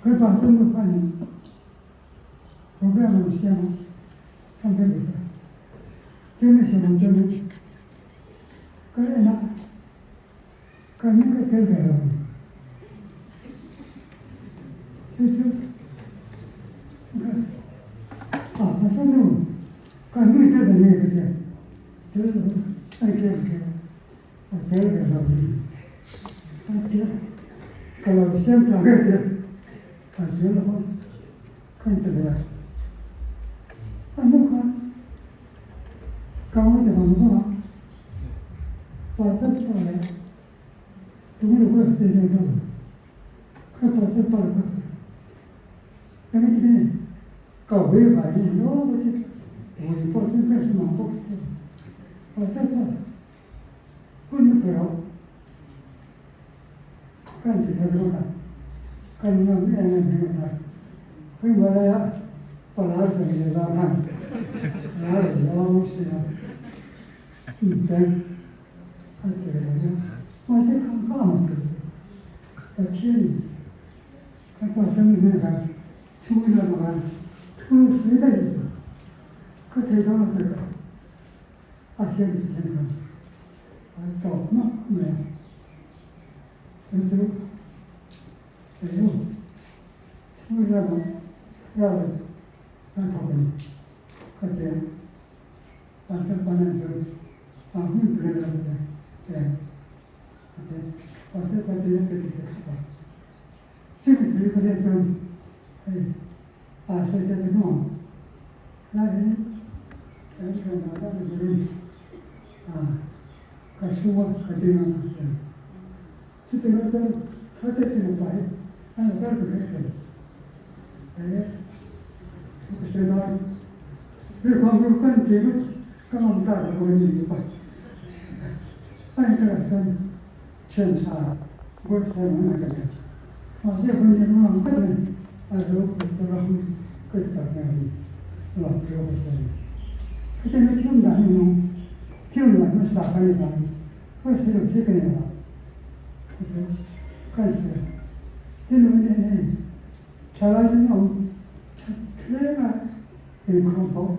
Kan pastor nu khanin program an siam a, kan be bawk a. Chumi siam ang chuanin ka en a, ka hming ka tel ve lo. Chu chu ka a pastor nu ka hming tel ve nge ka tia, tel lo a ni kem kem. A tel ve lo ni. A tia ka lo siam ta nge tia a tel lo a kan ti ve a. A hnu khan ka ngawi ta vang vang a, pastor pa leh tunge lo kal te zawng dawn kha pastor pa lo kal kha engati nge ka vui vai hi ni aw ka ti vui pawh chu ka hre mang bawk pastor pa Hun na pe rawh. Kan ti thei ringawt a, kan ngam em em ringawt a. Himalaya palar ve leh zau khan lar zawng si a, beng a ti ve lo nia. Mahse kha kha a mak kei chu. Pathianin kan pa Pathian hnenah khan chhung lamah khan thu sawi daih chu ka thei dawn lo tih ka. A hian Pathian khan a tawp hmak mai a, chu chu eng chhung lamah thlarau in a thawk a ni ka ti a, Pastor Pana chuan a hun tur a lo ti a, a ti a, Pastor pa chuan a ti ta chhawk a, chumi thu ka hriat chuan hei a sawi ta ta hnung ang. Helai hi kan thian dan tak zirin ka chhung a, ka ding a ka hria. Chutiang chuan tharte ti nupa hi an lo kal ve thei. He thu ka sawi dawn. Rikhawm ru kan ti ngawt ka ngam ta lo bawk a ni nupa. A inkarah chuan thian tha buatsaih ang a ka nia. Mahse hun hi a ngam tak a ni. A ropui ta ram ka ti tak mai a ni. Lawm chu ka sawi a ni. Hetiang hi thil dan hi nung thil dan hmasa ka ni vangin ka hre lo thei ka ni lo a, chu chu ka insawi a. Tin awm in hei thalai te awm that hle a inkhawm pawh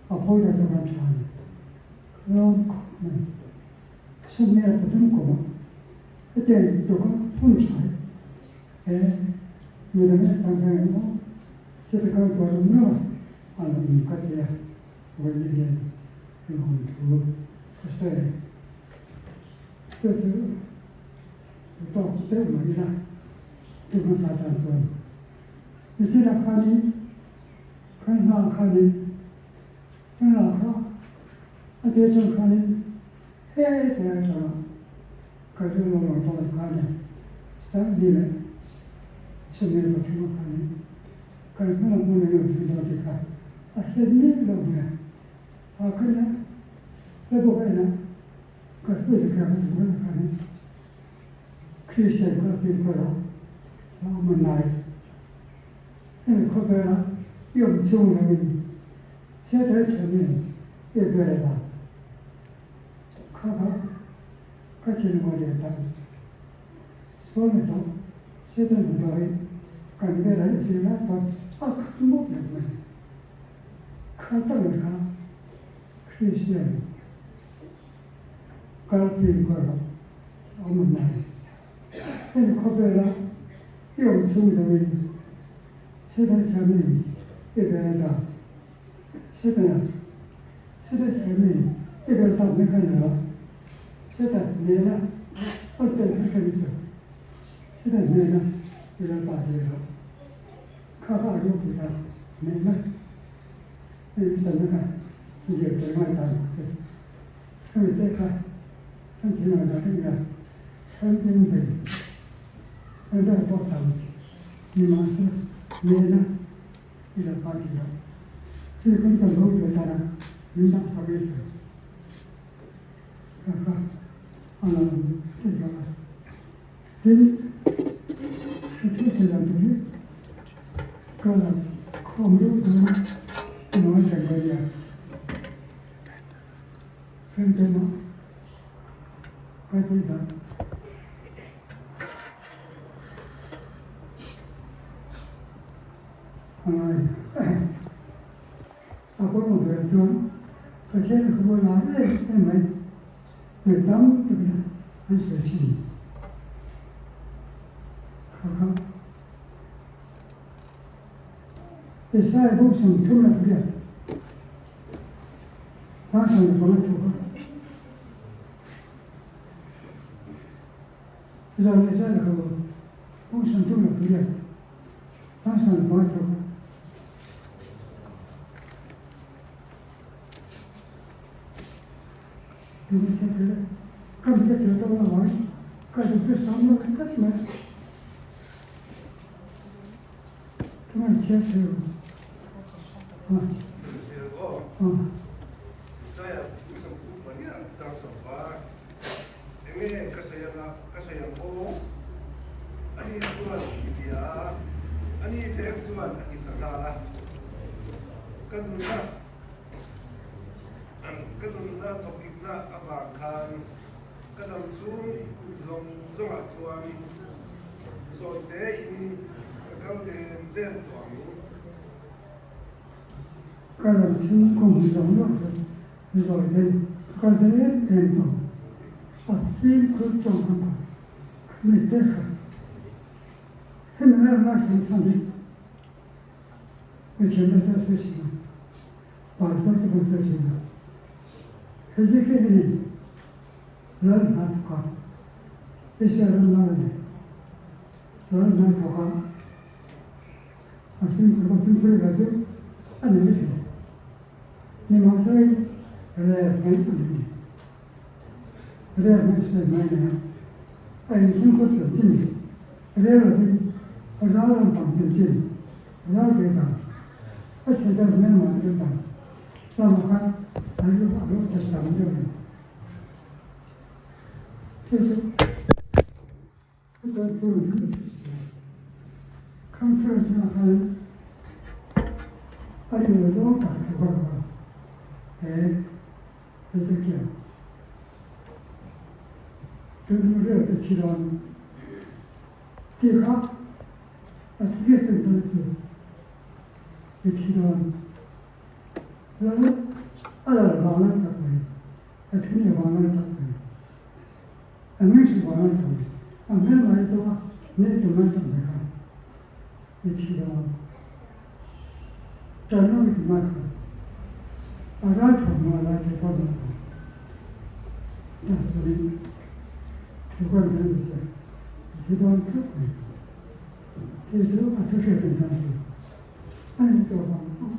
a pawi ta zawk an tha a ni. Ka lawm khawp mai. 23 kumah hetiang tuka phun tha hi he midang en sang hian emaw thil kal tur awm lo a a lo awm ka ti a, vawiin hian lawm thu ka sawi a ni. Chu chu tawk deuh mai ila tu hmasa tan chuan nichina khanin kan hlang khanin kan lah kha a tir atang khanin he tilai atanga ka rilru a rawn tawn khan e Sanghni leh 23 ah khanin kan hmalam hun eng eng thil dawn tih kha a hriat miah loh mai a. A khan a la bawk a enah ka hruai zet kha ka hmu reng khanin Christian kha a fimkhur a, a awm a nai. Hemi khawvela i awm chhung rengin Satan thiamin i vel a, kha kha ka thinlung a lian tak zet. Sual hnathawh, Satan hnathawh hi kan velah i tih lai pawn a khat mawp reng mai. Kha tak mai kha Kristian kal fimkhur rawh a awm a hnai. Hemi khawvela i awm chhung zawngin Satan thiamin i vel a dah. Setana, Satan thiamin i vel tak mai kha ni lo. Satan hnena a tel kher kher ni chu. Satan hnena i lalpa ti rawh. Kha kha a ropui ta mai mai. Hei mi channa kha dir tel ngai ta rawh se. Hemi te kha kan thil ang dah thei ila chhangcheng bei kan vel pawh tam nimahsela hnena i lalpa ti rawh. Chumi kan chan ropui atana min dah sak i chu. Kha kha a lo awm ta zawk a. Tin, ka thil sawi dan tur hi ka la khawm deuh dawn a, i lo ngaithla dawn nia. Tlem tlem a ka tih dan. A ngai. A pawimawh berah chuan Pathian a khaw lar em em mai. Mi tam takin an sawi thin. Kha kha Isaiah bu 38 chang 15 thu kha. Zan Isaiah kha bu 38 chang 15 thu kha. Isaiah bu 38 chang 15, Enge ka sawi anga ka sawi ang aw? Ani chuan i bia a, ani veng chuan a ti ta nghal a. Ka nunna Ka nunna thawkikna avang khan ka dam chung kum zawng zawngah chuan zawi tein ka kal dem dem tawh ang. Ka dam chung kum zawng zawng chuan zawi tein ka kal dem dem tawh ang. A fimkhur tawng ang kha ka mi te kha hemi lai lai chhan hi Pathian a sawi thin a, Pastor te pawh sawi thin a. Hezekiah hian lal hna thawk a, Israel ram lal a ni. Lal hna thawk a, a fimkhur a fimkhur ila chu a ni mai thei. Nimahsela rel hmang a ni ni. Rel hmang Israel hmang a ni a, a inchhungkhur chanchin rel lovin ral lampang chanchin Ral ve dan, a chhe deuh hmelma te dan lamah khan an lu a lo ta tam deuh a ni. Chu chu chutan thil an thil chu si a, khang thil an thil ah khan a rin lo zawng tak chu ka rual he Ezekiel tun rel te thi dawn tih kha A thihriat chan tan chu i thi dawn. Lal a lal vang lai tak mai, a thini vang lai tak mai, a mihring vang lai tak mai, a hmelma i tum a, ni i tum lai tak mai kha i thi dawn. Tan lo i ti mai kha a ral thuamhnaw lai te pawh hlauh ang. Chutah chuanin thu kan kan ti che, i thi dawn tluk mai. Thil chu a thu hriat dan tan chu a ni tawh vang pawh.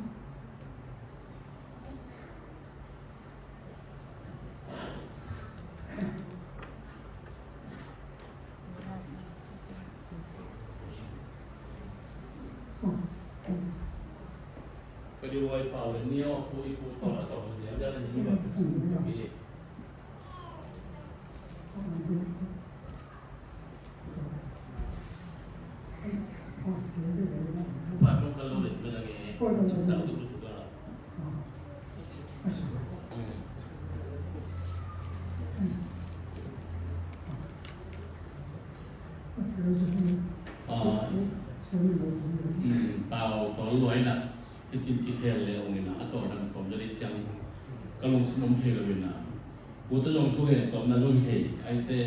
Tao to loi na ti chin ti khel le ong ina a to dang tom jari chiang ka lung sin om thei lo ina bu ta jong chu nge tom na jong hi thei ai te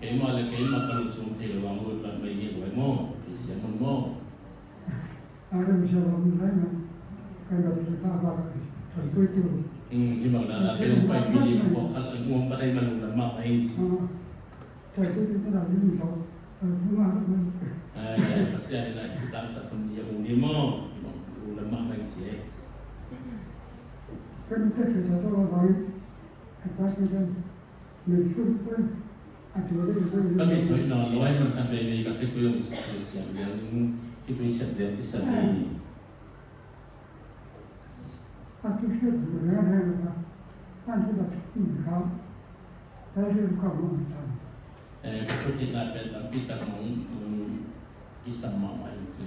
keimah le keimah ka lung sin om thei lo wang lut lat mai nge buai mo ti siam mon mo. Hi bang na ke lung pai pi ni ko khat ngom ka dai man lung lam ma mai chi eh pasian ina hi tang sa khun ya ung ni mo lung lam ma mai chi. Ka mi thoi na loi man khan ve nei ka khi tu yong siam ya ning khi tu siam zel ki sa ni. Eh ka thu thei na pen tam pi tak mong ki sam ma ma in chi.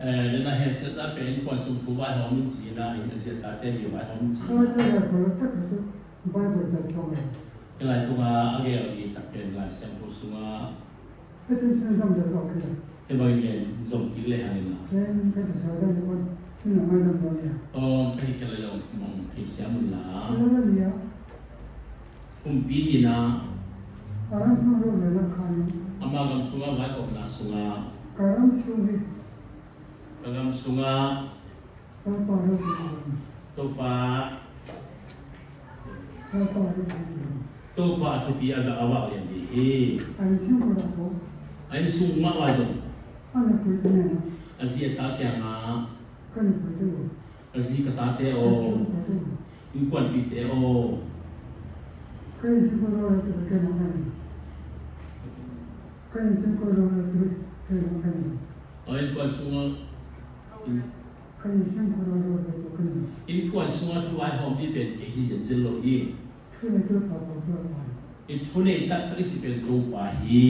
Eh na he se ta pen pon sum thu vai ho min chi na in zia ta te li vai ho min chi. Cái lại tung a age li tak pen lai siang thu sunga. He bangin nge zawm tir leh hangin a. Tawm ka hi kela yong mong thei sia mun la. Pumpi hi na. Ama ram sunga vai awm na sunga. Ka ram sunga. Topa. Topa a thupi a awak lian bi hi. An sung mah wa zong. A zi a ta tiang ah. A zi ka ta te aw. In kuan pi te aw. In kuan sung ah. In kuan sung ah thu ai hom di pen ke hi zen zen lo hi. I thu nei taktak i thi pen to pa hi.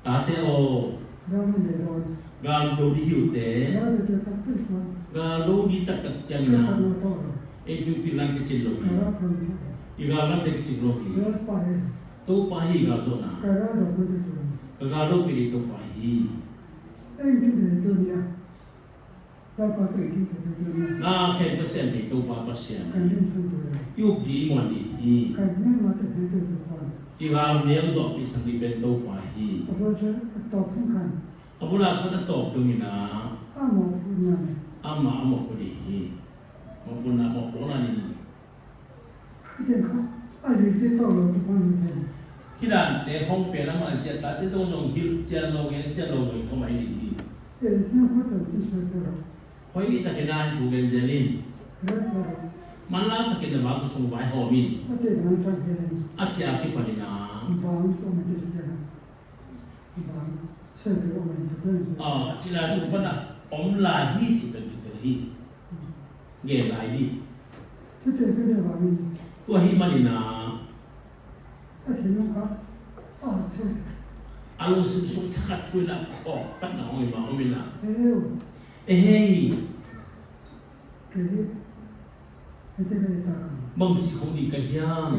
Ta te aw. Ga lo di hiu te. Ga lo di taktak chiang ina. E pi pi lan ke chin lo hi. I ga lan te ke chin lo hi. To pa hi ga zo na. Ka ga lo pi di to pa hi. Na khen Pasian thei to pa Pasian i up di muan di hi. I ral nel zawh pi sang i ben to pa hi. A bula khan a tawp ding ina. Amah a mawh pu di hi. Mawh pu na mawh pu na ni. Hi dan te hong pe na ma sia ta te dong dong hil chian lo ngen chian lo ngoi kho mai ni hi. Hoi takin a thu gen zelin. Man la takin na ba ku sung vai ho min. A chia ki palina. A chila chu pana om la hi chi pen ki tel hi. Nge lai di. Tua hi manina. A lungsim sung thakhat thuin ah khawk fat na ong i ma om ina. Ehei! Bang si kho ni ka hiang.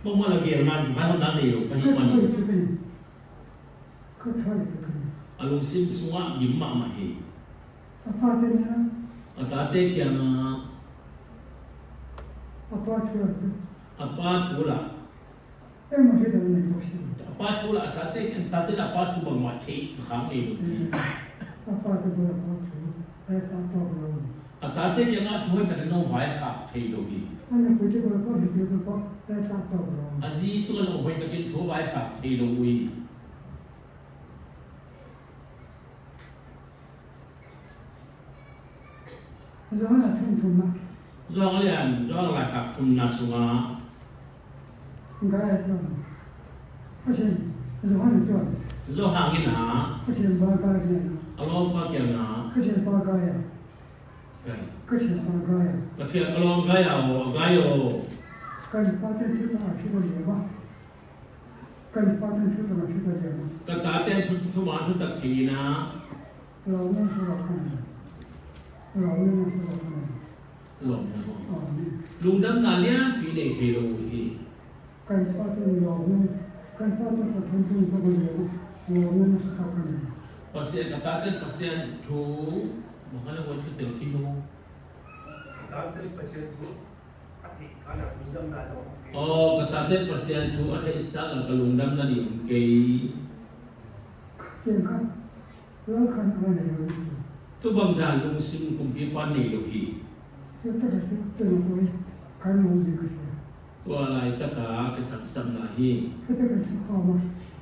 Bang ma la gel nan vai hon nan nei lo ka hi mani. A lungsim sung ah gim ma ma hi. A ta te kiang ah. A pa thu la. A pa thu la a ta te an ta te la pa thu bang ma thei khang nei lo ti. A ta te kiang ah thu hoi tak no vai khak thei lo hi. A zi tu lo hoi takin thu vai khak thei lo ui. Zawng lian zawng lai khak thum na sungah. Zawng hang in a. A lawm pa kiang a. Ka thian ka lawm gai o gai o. Ka ta ten thu thu ma thu tak thei na. Lungdamnak lianpi nei thei lo hi. Pasien ka taten Pasian thu makana wan thu tel ki ho. Aw ka taten Pasian thu a theih sang ka lungdam na ni um kei. Tubang dan lungsim kumpi pa nei lo hi. Tua lai taka ka thaksam na hi.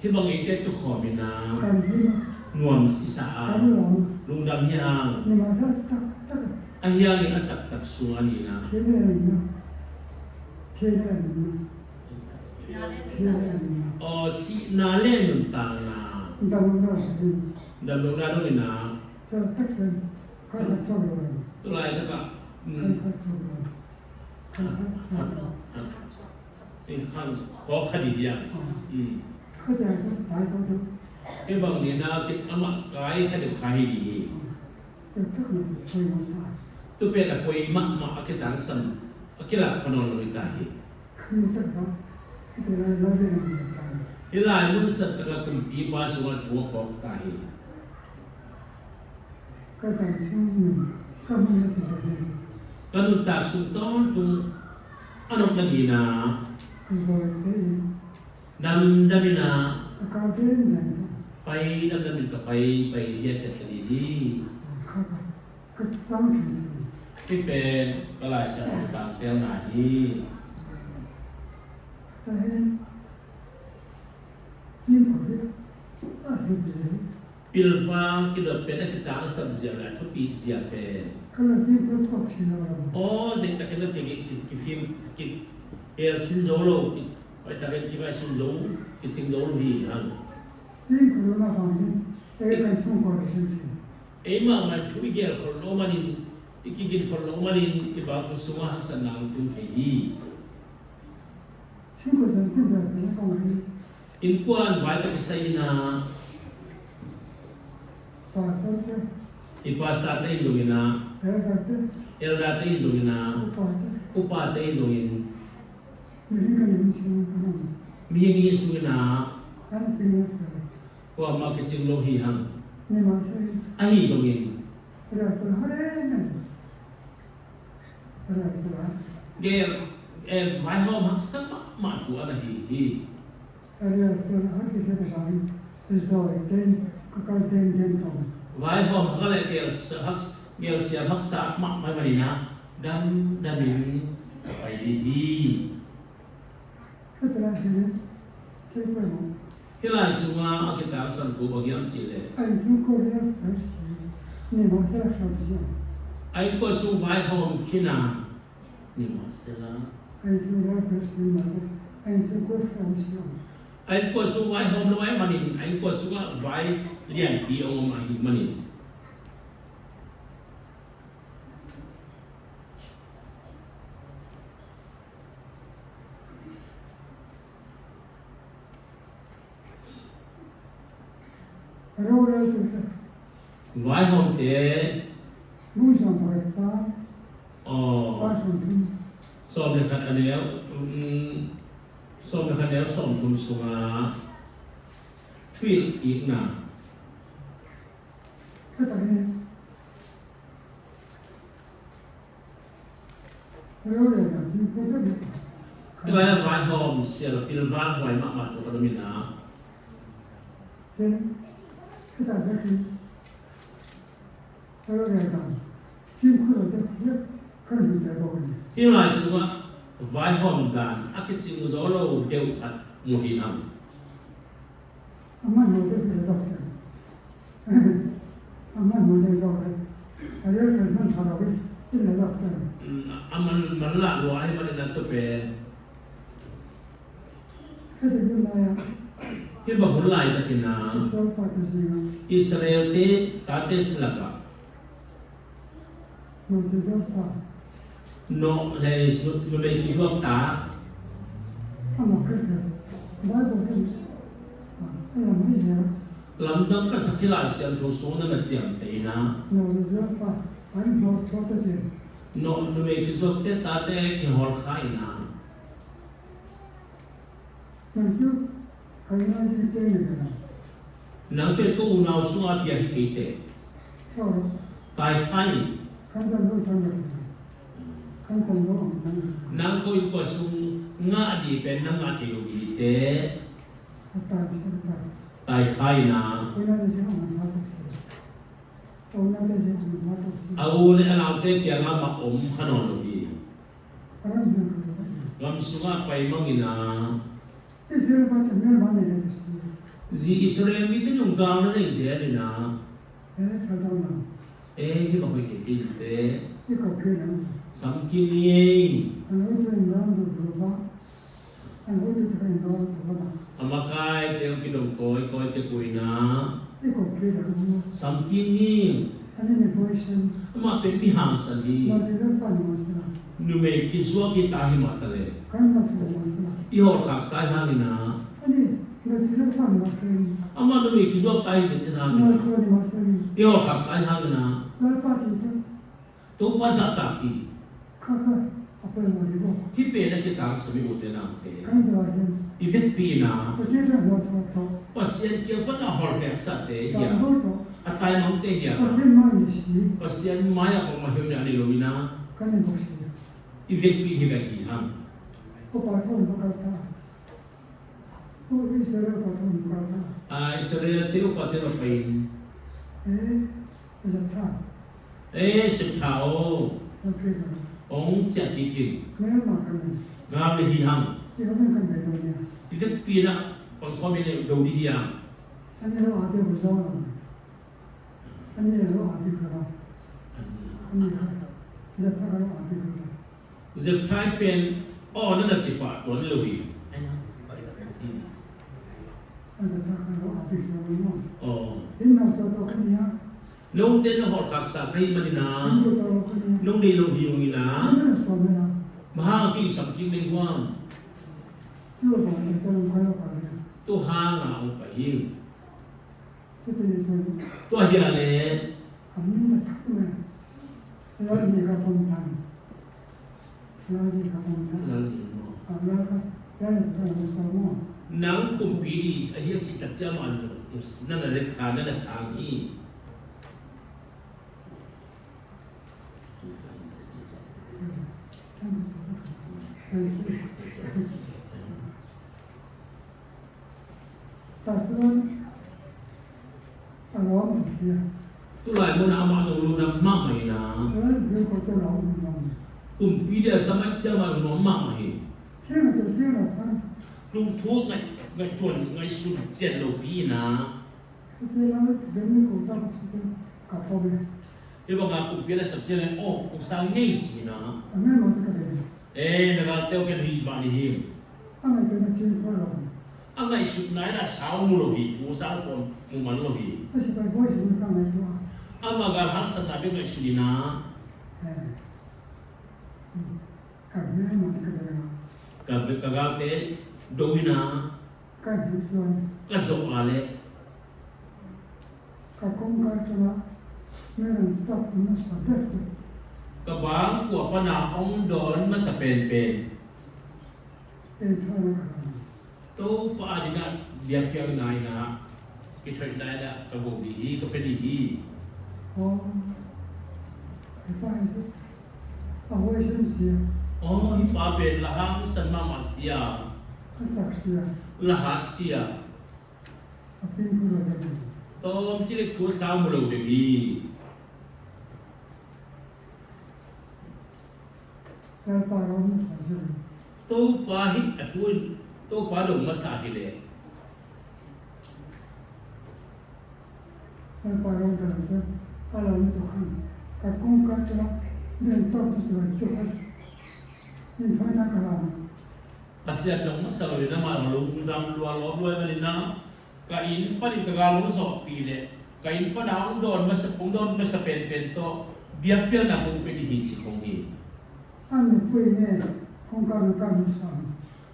Hi bang ei te tu khom ina. Nuam si sa a. Lungdam hi hang. A hiang in a tak tak sung ani na. Aw si na le nun tang na. Dam lo na dong ina. Tulai taka. Khan ko khadi ya. Ke bang ni na ke ama kai khadi khai di. Tu pe la koi ma ma ake tang sam akila khonon loi ta hi. Hi lai mun sat taka kum pi pa sungah thu a khawk ta hi. Ka nun tak sung tawn tung anok na di na. Dam dam in a. Pai dam dam in ka pai pai liat ka tani hi. Hi pen ka lai sa ong tang tel na hi. Pilfang ki dot pen a ki tang sam zia le a thupi zia pen. Aw ding takin na ki ki fim ki el khin zo lo ki oi takin ki vai sim zo ki ching zo lo hi hang. Eimah man thu i gel khol lo manin i ki gin khol lo manin i ba ku sunga haksan nang tung thei hi. In kuan vai ka sai na i pastor te zongina elder te zongina upa te zongin mi hi sungina kwa ma ki ching lo hi hang a hi zongin Ge vai hom hak sak ma thu ana hi hi. Vai hom hak le gel hak gel siam hak sa ma mai mani na dam damin pai di hi. Hi lai sunga a kita san thu bagiam chi le. Ai ko su vai hom khina ni ma sela. Ai ko su vai hom lo ai manin ai ko su vai lian pi ong ma hi manin. Vai hom te aw 11 aneu 11 aneu 30 sungah thuil ik na. Tilai a vai hom sial pil vang huai mah mah cu ka min a. Hi lai sungah vai hom dan a ki ching zo lo deuh khat mu hi hang. A man man la lua hi man in an to pen. Hi ba hun lai takin a Israel te tate lakah no le nu mei ki zuak ta. Lam dang ka sakhi lai siam thu sung na na chiam te na. No nu mei ki zuak te ta te ki hor khai na. Nang pe ko unau sunga pia hi kei te. Tai hai. Nang ko in ko sung nga di pen nang nga thei lo bi te. Tai khai na. A u le a nau te tiang ah mak om kha nawn lo hi. Ram sungah pai mang in a. Zi Israel mi te nung gang na nei zel in a. E hi ba hoi ke ke te. Sam ki ni ei. Amakai te ki dong koi koi te kui na. Sam ki ni. Ama pen mi hang san hi. Nu me ki zua ki ta hi ma ta le. I hor khak sai hang ina. Ama nu me ki zua ta hi zen chen hang ina. I hor khak sai hang ina. Tu pa za ta ki. Hi pe na ki tang sami u te nang te. I vet pi na. Pasian kiang pan a hor hek sa te hian. A tai mang te hian. Pasian mai a kong ma hiu ni ani lo ina. I vet pi hi ka hi hang. Israel te upa te ro pain. E sip tha o. Ong chia ki kin. Ngal le hi hang. I vet pi na pang kho mi ne do di hi ang. Zepthai pen aw na na chi pa tuan lo hi. Aw. Nung te na hor khak sa kai manina. Nung dei lo hi ung ina. Maha ki sam ching ning huang. Tu ha nga ong pa hi. Tu hia le. Nang kumpi di a hi a chi tak chia ma an na na let kha na na sang hi. Tulai hmun ah amah lung lu ram mah mai na. Kumpi le samai chiam ah nuam mah mai. Lungthu ngaih ngaihtuan ngaihsun cian lo pi na. Hi bang ah kumpi le sam cian le aw kum sang ngei chi na. Eh na gal teo ken hi ba ni hi. A ngaihsut nai la sau mu lo hi thu sang pawn mu man lo hi. Ama gal harsat na bek ngaihsut ina. Ka ka gal te do ina. Ka zawh a le. Ka bang kua pana ong don masa pen pen. To pa dingah biakpiak nai na ki ṭhoih nai na ka bo di hi ka pe di hi. Oh, hi pa pen lahang san ma ma sia. Lahat sia. Tom chilik thu sau mu lo ding hi. Topa hi a thu in topa do hmasa hi le. Asiat dong hmasa lo in amah lung dam lua lawm luai man in a ka inn pan in ka ga lung zawh pi le ka inn pan ah ung dawn hmasa ung dawn hmasa pen pen to biak pialnak ung pe di hi chi kong hi.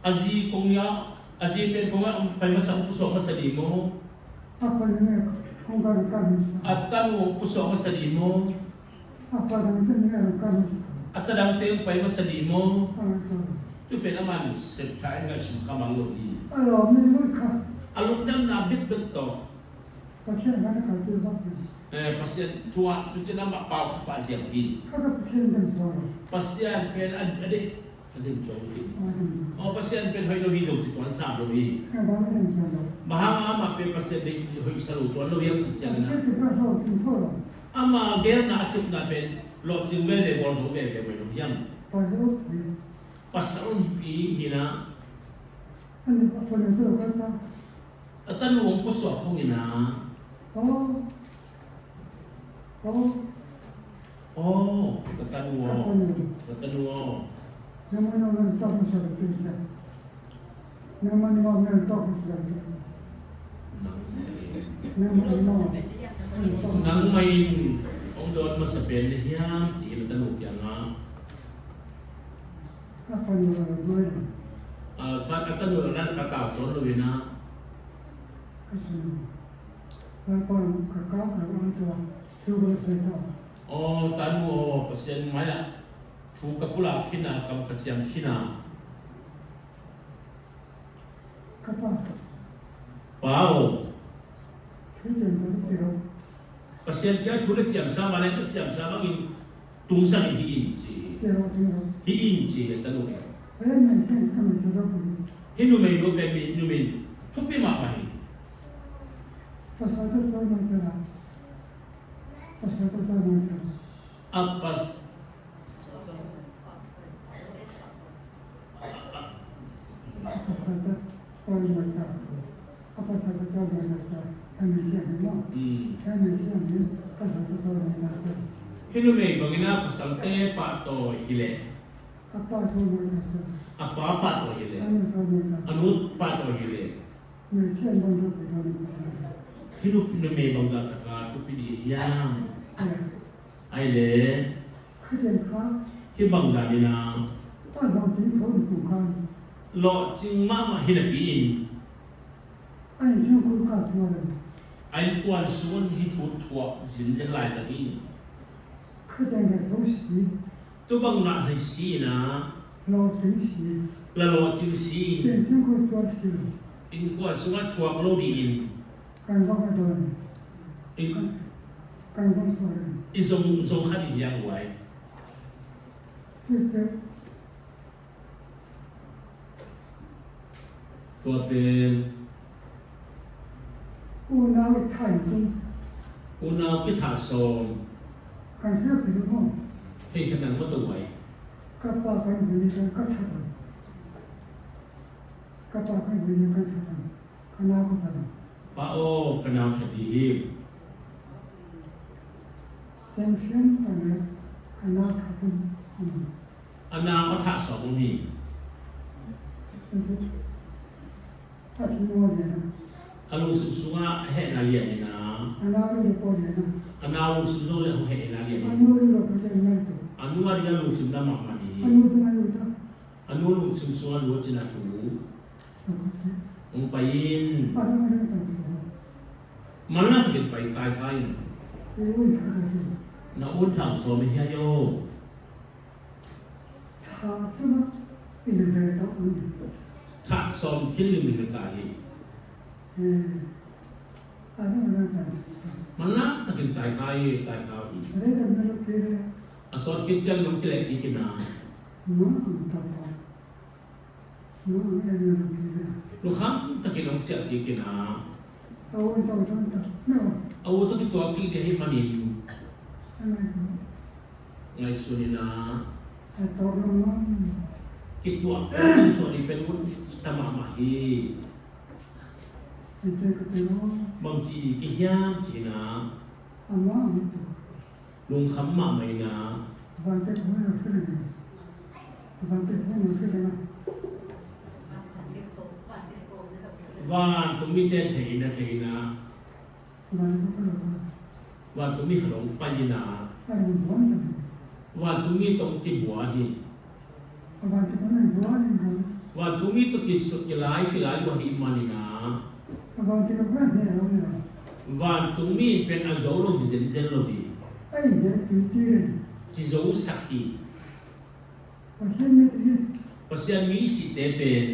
Azi kong ya azi pen kong ah pai hmasa ung pusok hmasa di mu. Atan ung pusok hmasa di mu. Atadang te ung pai hmasa di mu. Tu pen aman sep tha in ngai sum kamang lo di. Alung dam na bit bit to. Pasien tua tu chin ama pau pa ziang di. Pasien pen an ade adim chong ti. O pasien pen hoi lo hi dong chi tuan sa lo hi. Mahang ama pe pasien de hoi sa lo tuan lo yang chi chiang na. Ama gel na atuk na pen lo ching ve de bol zo ve ve lo yang. Pasal pi hina. Atan wong po suak khong ina. Oh, katanuo. Katanuo. Nang mai ong don ma sa pen hiam chi ina tanu kya nga. Fa atanu ran ka ton lo ina. Aw tanu aw Pasien mai ah thu ka pula khin ah kam ka chiang khin ah. Ka pa. Pa aw. Thil tiang ta zuk ti lo. Pasian kia thu le thiam sama le ka siam sama in tung sang in hi in chi hi. Ti ro ti ro. Hi in chi he ta nu in. He mei hian ka mei cha ropui. Hi nu mei nu pen mi nu mei thupi ma ma hi. Pasal te chawi mai te la. Pasal te chawi mai te la. A pas Pasal te chawi mai ta. A pasal te chawi mai ta sa. He mei hian hi maw. He mei hian hi pasal te chawi mai ta sa. Hi nu mei bangina pasal te pa to hi le. A pa chawi mai ta sa. A pa pa to hi le. A nu chawi mai ta sa. A nu pa to hi le. Hmeichhia an bang ropui dawn a khawp mai. Hi nu nu mei bang za taka thu pi ni hiang. Ai le. Khatiang kha. Hi bang dan ina. A hlawh ting tho ni chung khan. Lawh ching mah mah hi na pi in. A in chhung khur kha thua lo. A in kuan suan hi thu thuak zin zel lai tak i. Khatiang ka tho si. Tu bang na hlei si ina. Hlawh ting si. La lawh ting si in. In chungkhur tuar si lo. In khua chungah thuak lo dih in. Kan zong a dawn. In kan zong sual in. I zong zong kha dih yang uai. Cucu. Tuapen. Unau i thain tung. Unau ki tha sawm. Kan hriak ti maw? Hei kha nang ma to uai. Ka pa kan vui ni cun ka that ang. Ka pa kan vui ni kan that ang. Ka nau ka that ang. Pa aw ka nau that di hi. Champion pa nih a nau that in um. A nau a thah sawk ni. Cucu a thi maw lian ah. A lungsim sungah heh na lian ina. A nau rin lo paw lian ah. A nau lungsim zong le hong heh ina lian A nu rin lo paw cun ngai tuk. A nu a ria lungsim na mak ma ni. A nu pin a nu ta. A nu lungsim sungah lu cin a thu. Ung pai in. A dang dang tan chu. Man la takin pai tai kai in. I un tha cha tu. Na un thang so me hia yo. Tha tu na in ve ta un. Tha som thil lim lim ta hi. Man la takin tai kai tai kha hi. A sor kit chang nong kile ki kina. Lu kham takin ong chia ki kina. Awu to ki to ki de hi manin. Ngai sunina. Ki tua ki tua di pen un tama ma hi. Bang chi ki hiam chi na. Lung kham ma mai na. Van tung mi ten thei na thei na. Van tung mi khalong pai na. Van tung mi tong ti bua hi. Van tung mi to ki su ki lai ki lai wa hi mani na. Van tung mi pen a zo lo hi zen zen lo hi. Ki zo sak hi. Pasian mi si te pen.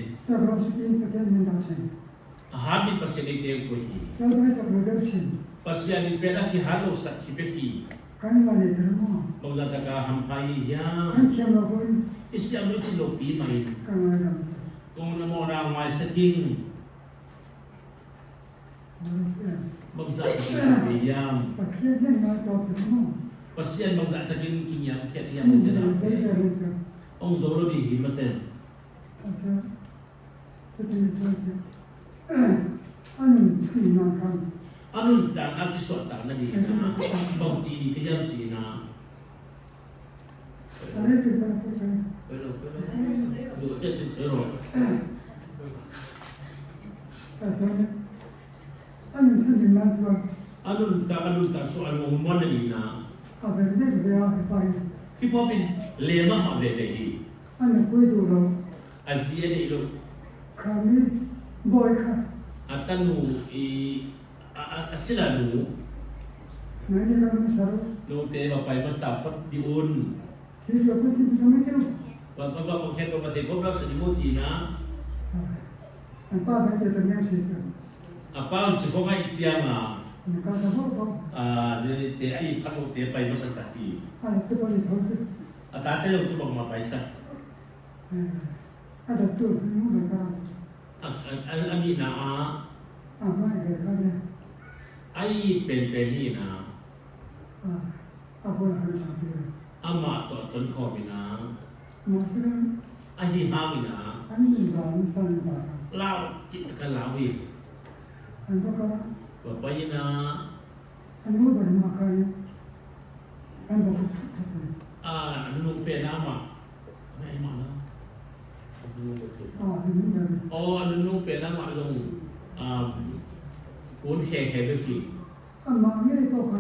A hat in Pasian i te ko hi. Pasian in pen a ki hat lo sak hi pe ki. Bangza ta ka ham phai hiam. I siam lo chi lo pi mai. Kong na mo na ngai saking. Bangza ta ki pe hiam. Pasian bangza ta kin ki ngiam khiat hiam te na. Ong zo lo di hi maten. Anun ta na ki so ta na di na. Bang chi ni ke yam chi na. Pero pero lu che chi se ro. Anun ta anun ta so anu mon na di na. Hi pop in le ma ma ve ve hi. A zia nei lo. A tanu i a sila nu. Nu te ma pai ma sa phot di un. Wa ba ba khen ba ba the khop la sa di mo chi na. An pa ber che ta miau si chu. A pa ang chi kawng a i chiang a. An kal ta bawk bawk. A ze te a i phat lo te pai hmasa sak hi. A te pawh i tho chu. A ta te lo chu bang ma pai sak. A dat tu nu ber kha a. A a nih na a. A hmai ber kha nia. A i pen pen hi na. A a bul a han chang tir a. Amah tawh tawn khawm in a. Mahse A hi hang in a. An in zan san zan a. Lau chit tak a lau hi. An va kal a. Va pai in a. An nu ber mah khan an va kut thut thut a ni. A an nu pen a amah. An ei mah na. A an nu ber. Aw an nu pen a amah lung kun he he bik hi. Amah ngei pawh kha.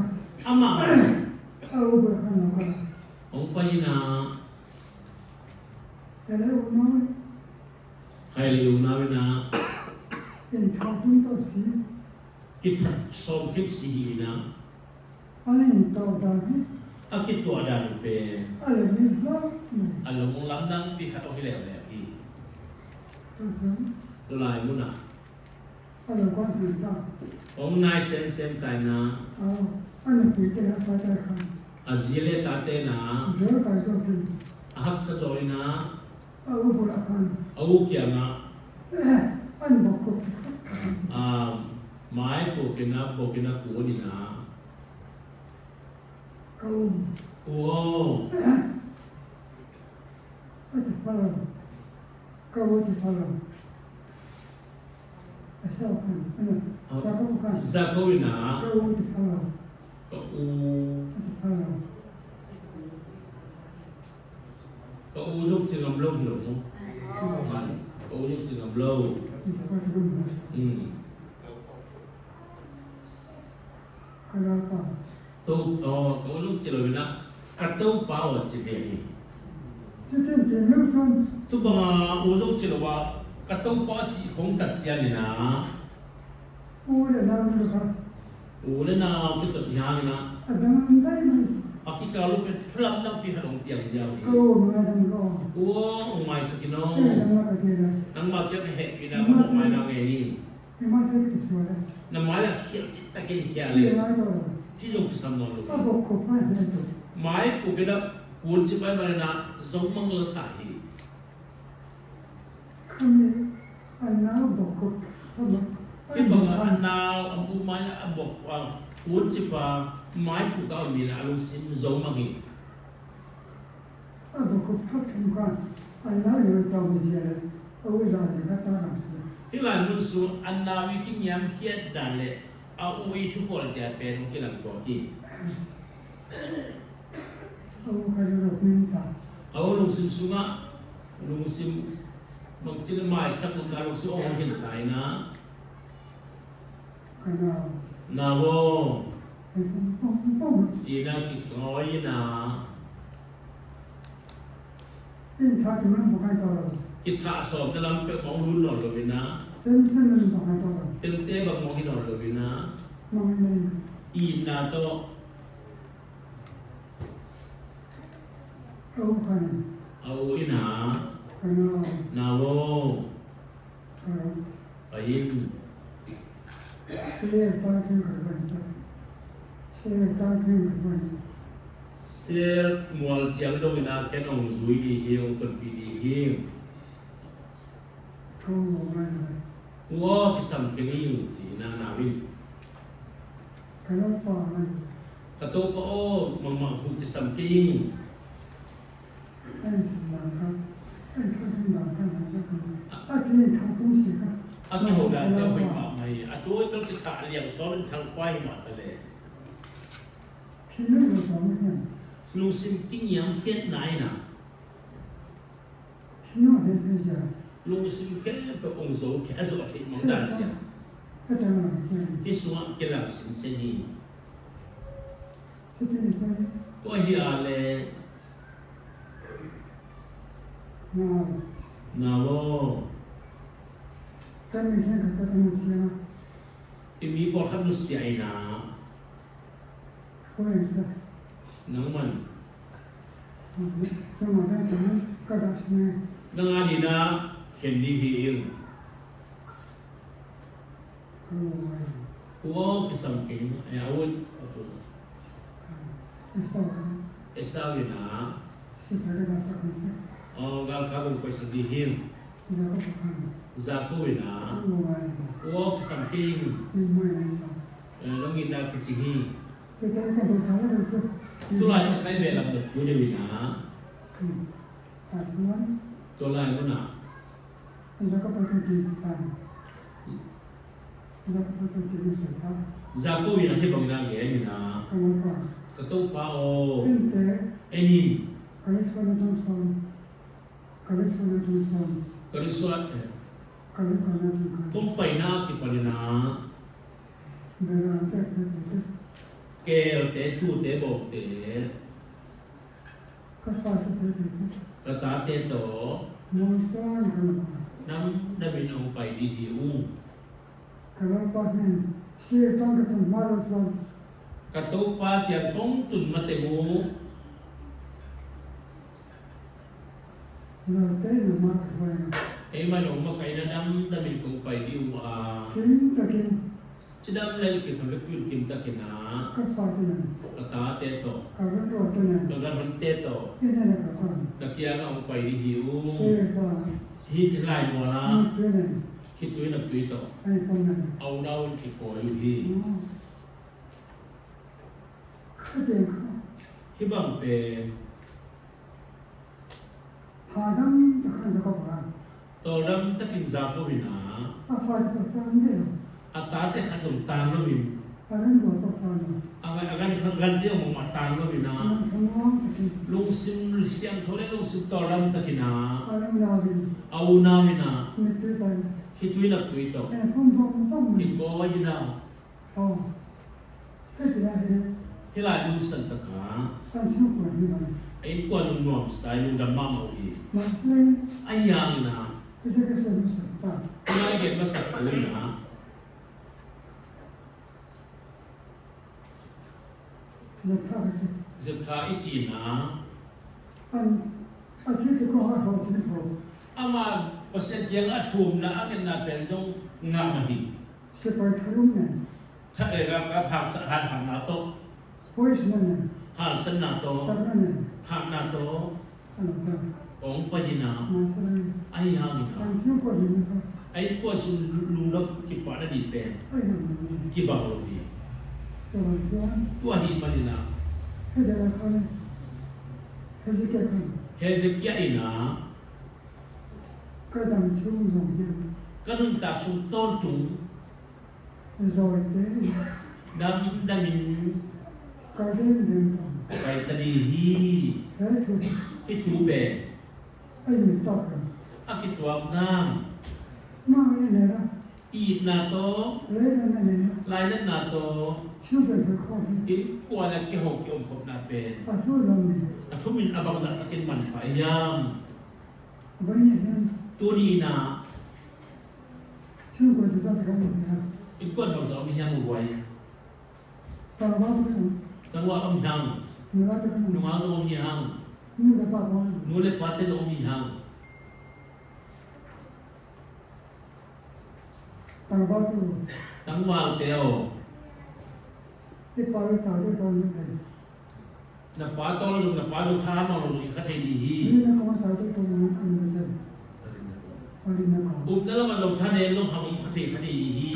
Amah ngei. A u ber khan lo kal a. Ong pai in a. Helai unau in. Hailei unau in a. In tha tum tawh si. Ki that sawm khip si hi in a. An in tawh dan hi. A ki tuah dan u pe. A le ni hlauh mai. A lung lam dang pi khat aw hi leu leu hi. Tah chuan. Tulai mun ah. A lo kawng hnan ta. Ong nai sem sem tai na. Aw, a nupui te leh a pa te khan. A zi le ta te na. Zual kai zawk in. A hak sa dawi na. A u bulah khan. A u kiang ah. An bawk kawp ti thak thak an ti. A mai bawk in a bawk in a kun in a. Ka u. U aw. A ti phal lo. Ka u a ti phal lo. Zako in a ka u ka u zong chi ngam lo hi lo mu ka u zong chi ngam lo to ka u zong chi lo in a ka to pa o chi ve hi Tu banga u zong chi lo wa ka to pa chi khong tat chian ina U le nau ni kha. U le nau ki to thiang ina. A ki ka lu pe thulam dang pi halong piang jiao hi. U o mai sakino. Nang ma kia he ina ka mo mai na nge ni. Na mai la hial chit takin hial le. Chi jong sam non lu. Mai pu ke da kun chi pai ma na zong mang la ta hi. Hi bang ah a nau a mu mai a bok a kun chi pa mai pu ka mi na alung sim zo mang hi. Hi lai mun su an nau i ki ngiam hiat dan le a u i thu kawl tia pen ki lang ko hi. A u lungsim sungah lungsim mangchin mai sak na lungsim ong hin tai na. Na wo chi na ki ngoi na. Ki tha som te lam pe mong lun non lo na. Ten te bang mong hi non lo na. I na to au ina na wo pain sel mual chiang lo ina ken ong zui ni hi ong ton pi ni hi wo ki sam ke ni chi na na win Ka to pa o mang mang hu ki sam ke ing. A ki ho dan te hoi ma mai a tu to ki tha liang son thang kwai ma ta le. Lungsim ting yang hiat nai na. Lungsim ke pe ong zo ke a zo the mang dan sia. Hi sungah ke lang sin sen hi. To hi a le na wo. I mi pawl khat nu sia ina. Nang man. Na nga ni na khen ni hi ing. Uo kisam king e awun Esau ina o gal kabung paisa di hing Jacob ina uo kisam king longin na kichihi Tulai na kai be lam da thu de ina Tulai muna Jacob ina hi bang na nge ina ka to pa o enin Kariswa tung pai na ki palina kel te tu te bok te ka ta te to nam na bin ong pai di hi u Ka to pa tiang kong tun ma te mu Ei ma nong ma kai na dam damin kong pai di u a Chidam le ki ka vek pyun kim takina ka ta te to ka gan hon te to na kia nga ong pai di hi u hi lai mo la khi tui na tui to au nau ki ko yu hi hi bang pe To ram takin za ko vina a ta te khat lom tan lo vin a gan gan te ong ma tan lo vina lung sim siang tho le lung sim to ram takina au na vina khi tui nap tui to ki ko yina hi lai lung san taka in kwa lung nuam sai lung dam ma mau hi ai yang na ngai get ma sak thu na zep tha i chi na ama pasien tiang a thum na angen na pen jong nga ma hi tha e ga ka phak sa han han na to han san na to thak na to ong pa na ai hang na ai kwa sun lung lok ki pa na di pen ki ba lo di tua hi pa na Hezekiah ina kanun ta sung ton tung dam damin kai tadi hi hi thu be a ki tuak nang i na to lai nan na to in kwa na ki ho ki om khop na pen a thu min abang za takin man pa yam tu ni na in kwa bang za om hiang wai tangwa om hiang nunga zo om hiang nu le pa te om hiang tangwal teo na pa to lu na pa lu tha ma lu kha thei di hi up na la ma lo tha ne lo ha om kha thei kha di hi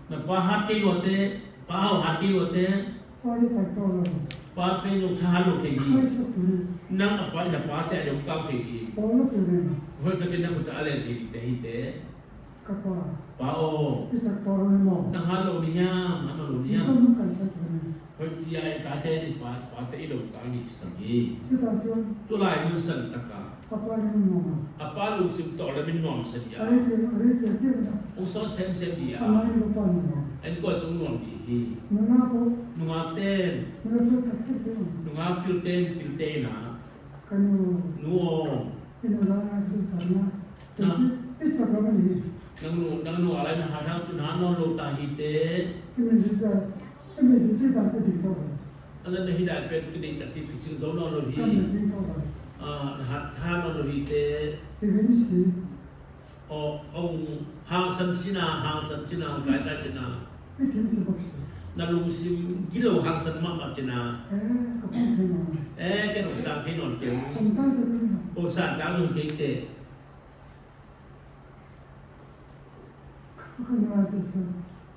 na pa hat ke lo te pa hau hat ke lo te pa pe lo tha lo thei hi nang a pa na pa te a lo kau thei di hoi ta ke na ta ale thei di te hi te pa o na ha lo ni hiam ha lo ni hiam hoi chi ai ta te ni pa pa te i lo ka ni sang hi tu lai nu san ta ka a pa lu sim to la min nuam san ya ong son sem sem di a en ko sung nuam di hi nunga ten nunga pil ten pil te na nu o nang nu nang nu alai na ha thang tu na non lo ta hi te alan na hi dai pen ki dei ta ki ki ching zo non lo hi a ha tha non lo hi te Aw ong hang san sina hang san cina ong kai ta cina. I thin si bak si. Na lungsim gilo hang san ma ma cina. Eh ka pong thei non. Eh kan ong sang thei non kem. Ong ta te ko ni. O san ta lu ke te. Ka nu te chu.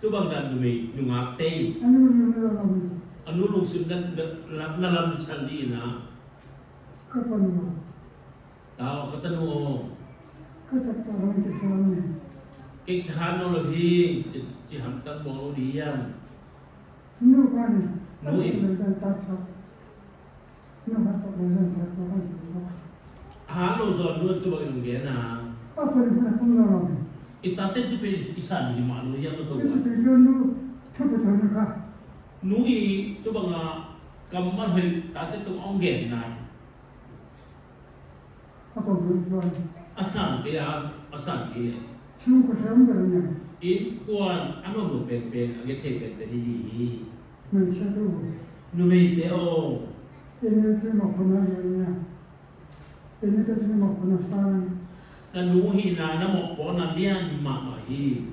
Tu bang dan nu mei nu ngak te. Anu lu na lam. Anu lungsim na na lam chan di na. Ka pa nu. Tao ka tanu o. Ka chak ta ram te salam ni. Ke khan no lo hi chi ham tang bong lo di yang. Nu ka ni. Nu in. Nu zan ta cha. Nu ha cha nu zan ta cha ha cha cha. Ha lo zo nu tu bang ge na. A fa ni fa pong lo lo. I ta te tu pe i san hi ma lo yang to. Chu chu chu nu thu pa cha nu ka. Nu i tu bang a kam man hoi ta te tu ong ge na. A pa bu chuan. A san ke a a san ke le. Chhungkaw hrem ber nia. In kuan a nuam lo pen pen a nge thei pen pen i di hi. Hmeichhia te u. Nu mei te aw. Enge chu makhuna lian nia. Enge te chu makhuna sang a ni. Na nu hi na na mawh pawh na lian mah mah hi.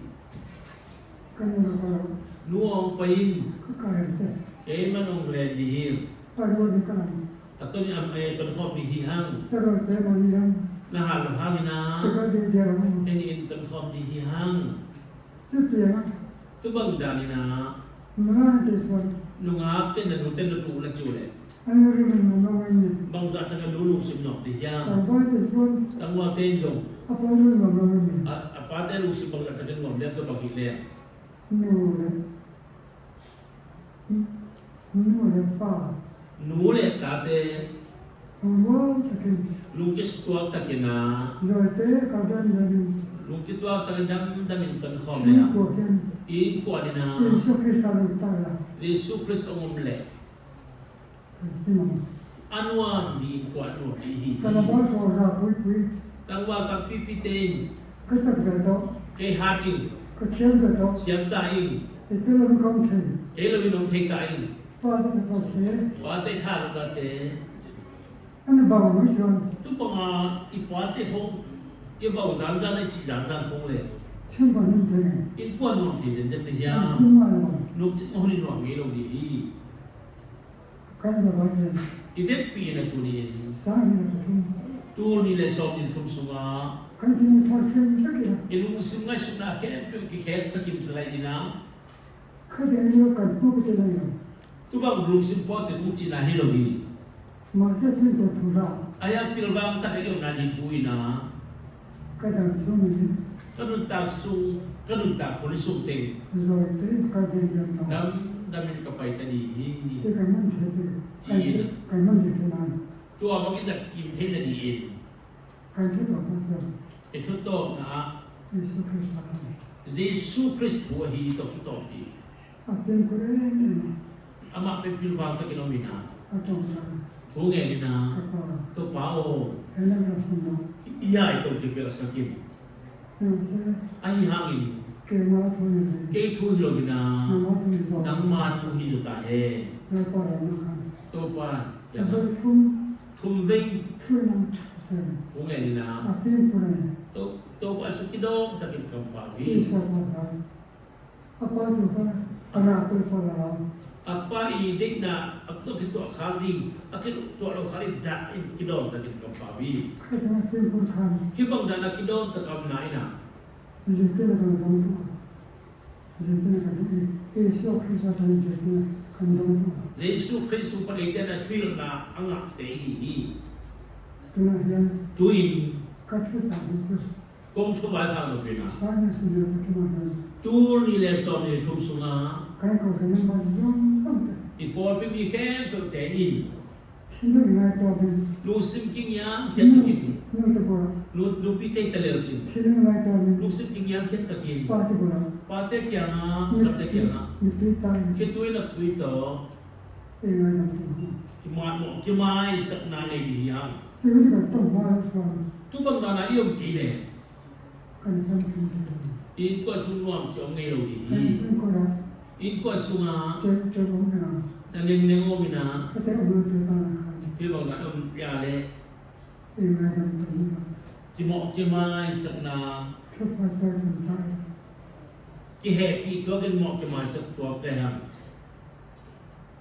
Ka nu la ka lo. Nu awng pain. Ka kai ang che. Keimah nung le di hi. A rual ni ka lang. A ton i am e ton hawp ni hi hang. Carol te maw ni hang. Na hal lo hang ina. Ka kal ding diar ang. Eni in ton hawp ni hi hang. Chutiang a. Tu bang dan ina. Nunga na ti suan. Nungak ten na nu ten na tu na chu le. An rilru nung nung in ni. Bang za tang a nu lung sim nok di hiang. Tlangval te chuan. Tlangval te in zong. A pa rilru nuam lo in ni. A pa te lung sim bang za tang in nuam lem tu bang hi le. Nu le nu le pa. Nu le ta te. Lungrual takin. Lungkis tuak takin a. Zawi te kal dam dam in. Lungki tuak takin dam dam in ton khawm le a. Chhungkua hian. In kuan in a. Jesuh Krista lut ta ila. Jesuh Krist a um le. Kan him ang. A nuam di in kuan nuam di hi. Ka la bal thaw za pui pui. Tlangval tam pipi tein. Ka chak ve tawh. Kei haking. Ka thiam ve tawh. Siam ta ing. I tel lo in ka awm thei. Kei lo in awm thei ta ing. Pa te chak lo te. Pa te tha lo ta te. An vau mai chuan. Tu panga i pa te hawng i vau zan zan i chi zan zan hawng le. Chhungkua hnim thei nge. In kuan nuam thei zen zen ni hiam. An hnim ngai lo. Nuam cit hon i nuam ngei lo di hi. Kan zavai hian. I vek pi in a tu ni in. Sang hi le pathum. Tu ni le sawm in thum sungah. Kan thin i thar ṭhiam vek ila. I lungsim ngaihsuk na khem pe ki khek sakin thlai ina. Khate in lo kan pu te lai lo. Tu bang lungsim po te kung chi na hi lo hi. Mahse thin ko thu ra. Aya pilwang tak i um na ni thu ina. Ka dam chung in. Ka nun tak sung ka nun tak khun sung ting. Zawi te ka veng diam lo. Dam dam in ka pai ta ni hi. Te kan man the te. Chi in. Kan man the the nan. Tua bang i zat kim the na ni in. Kan thu tawp na chuan. I thu tawp na. Jesuh Krista kha ni. Jesuh Christ thu a hi tawk thu tawp ni. A pengkur em em a. Amah pe pilwang takin awm ina. A tawngtai. Thu ngen ina. Ka pa. To pa aw. He lam ra sam lo. Iai tawk ti per sakin. Nimahse. A hi hang in. Keimah thu hi lo. Kei thu hi lo ina. Nangmah thu hi zo. Nangmah thu hi zo ta he. Lalpa ramna khan. To pa. Voi thum. Thum vei. Thu in ang tha sen. Thu ngen ina. A fimkhur a ni. To to pa chu ki dawm takin kam pa hi. Tisa pa hlau. A pa chu kha a ra pul pal a lau. A pa i deih na a to ki tuah khal ding a ki tuah lo khal i dah in ki dawm takin kam pa bi. Kha dang a fimkhur khan. Hi bang dan a ki dawm takam na ina. Zirtir a kan dawng duh a. Zirtir a kan duh i Isua Krista atangin zirtir a kan dawng duh a. Jesuh Khrih sungpar ei ten a thuil na a ngak te hi hi. Tunah hian. Tuin. Ka thu chah hi chu. Kawng thu vai phang lo pinah. Sangha senior pathum ah hian. Tur ni le sawm ni thum sungah. Kan kohhran in bat zawng zawng te. I pawl pimi khem deuh tein. Thinlung i ngai tawp in. Lungsim king iang khiat takin. Nu te bulah. Nu nupi te talel chin. Thinlung i ngai tawp in. Lungsim king iang khiat takin. Pa te bulah. Pa te kiangah sap te kiangah. Mitui ta in. Khi tui nak tui to. Ei ngai dam tu hna. Ki ma mo ki mai sak na nei di hiang. Cu ti kan tong hma lo chuan. Tu bang dan ah i um ti le. Kan ram hrim ti lo. Inn kua sung nuam ci om ngei lo di Kan hi. chung kor ah. Inn kua sung ah. Ceu ceu um ina. Na ning neng um ina. Ka te um lo tu ta na khan. Hi bang dan um ya le. Ei ngai dam tu ni lo. Ki mawh ki mai sak na. Thupha chawi tam ta ila. Ki heh pi tuak in mawh ki mai sak tuak te hang.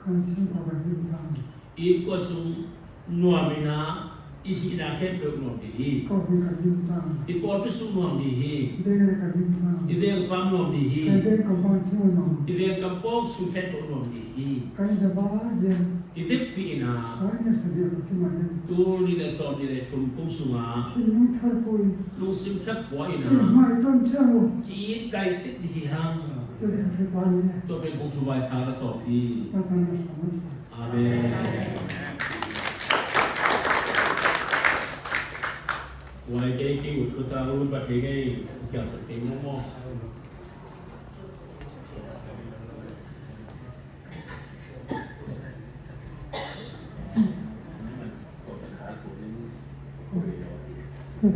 Kan chhungkua kan hlim tlang. I kua sung nuam ina i hi na khen peuh nuam di hi. Kohhran kan hlim tlang. I kawr pi sung nuam di hi. Veng kan hlim tlang. I veng pam nuam di hi. Kan veng compound chung a nuam. I veng kampong chung khen peuh nuam di hi. Kan zava hian. I vek pi ina. Tu ni le 13 kum sungah. Thinlung thar puin. Lungsim thar pua ina. I hmai ton thiang u. Ki kai tit hi hang. Cu ti ka thei ta ni. To pen kong chu vai tha ka top hi. Amen. Wai ke ki u thu ta u pa thei ngai kyang sak te mo mo.